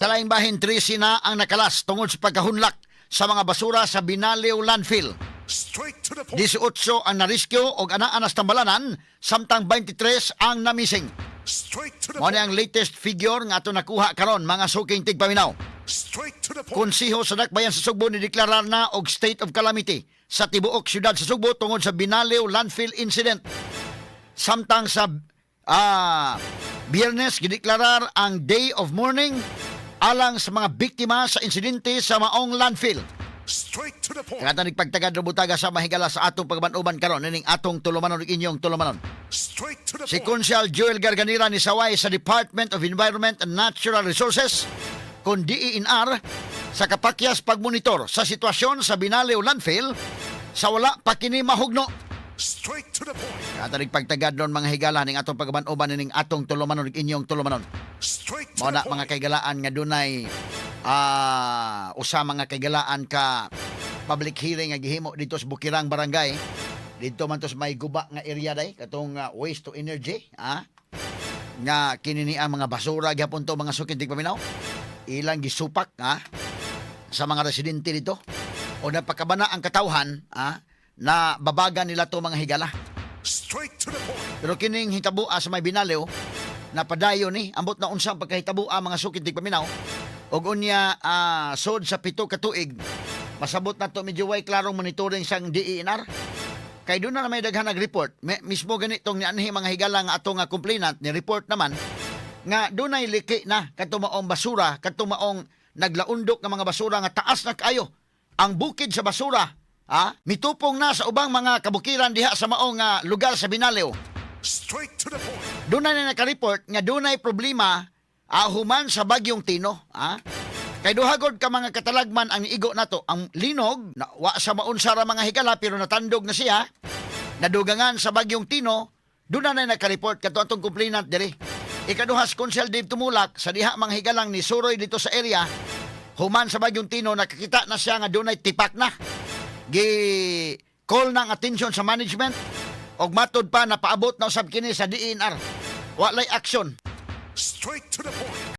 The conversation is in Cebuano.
Sa laing bahin, 13 na ang nakalas tungod sa pagkahunlak sa mga basura sa Binaliw Landfill. Straight to the point. 18 ang narescue og anaa na sa tambalanan, samtang 23 ang namising. Straight to the Mao ni point. ang latest figure nga ato nakuha karon, mga suking tigpaminaw. Straight to the point. Konseho sa Dakbayan sa Sugbo ni deklarar na og state of calamity sa tibuok syudad sa Sugbo tungod sa Binaliw Landfill incident. Samtang sa Biyernes, gideklarar ang Day of Mourning alang sa mga biktima sa insidente sa maong landfill. Straight to the point. Kaya nagpagtagad butaga sa mahigala sa atong pagban-uban karon nining atong tulumanon ug inyong tulumanon. Straight to the Si point. Konsehal Joel Garganera ni saway sa Department of Environment and Natural Resources kon DENR sa kapakyas pagmonitor sa sitwasyon sa Binaliw Landfill sa wala pa kini mahugno. Straight to the point. Kaya nagpagtagad doon, mga higala, ning atong pagban-uban nining atong tulumanon ug inyong tulumanon. Straight to Mao the na, mga point. kaigalaan, nga dunay usa, mga kaigalaan, ka public hearing nga gihimo dito sa Bukirang Barangay. Dito man to sa may guba nga area day katong waste to energy, nga kini ni ang mga basura gyapon to, mga suking tigpaminaw, ilang gisupak sa mga residente dito o napakabana ang katawhan na babagan nila to, mga higala. Straight to the point. Pero kining hitaboa sa may Binaliw, napadayon ni, ambot na unsang pagkahitaboa, mga sukid tigpaminaw. Og unya sod sa 7 ka tuig, masabot na to medyo way klarong monitoring sang DENR. Kay doon na may daghan nag-report. Mismo ganitong nianhi, mga higala, nga ato nga complainant ni report naman nga dunay liki na kadto maong basura, kadto maong naglaundok nga mga basura nga taas na kaayo. Ang bukid sa basura, mitupong na sa ubang mga kabukiran diha sa maong lugar sa Binaliw. Straight to the point. Dunay na naka-report nga dunay problema human sa bagyong Tino. Kay duha gud ka mga katalagman ang niigo nato. Ang linog, na, wa sa maunsa ra, mga higala, pero natandog na siya. Nadugangan sa bagyong Tino, doon na naka-report kato atong complainant diri. Ikaduha, si Konsehal Dave Tumulak sa diha, mga higalang, ni suroy dito sa area. Human sa bagyong Tino, nakakita na siya nga dunay tipak na. Gi call na ang attention sa management og matod pa napaabot na usab kini sa DENR. Walay action. Straight to the point.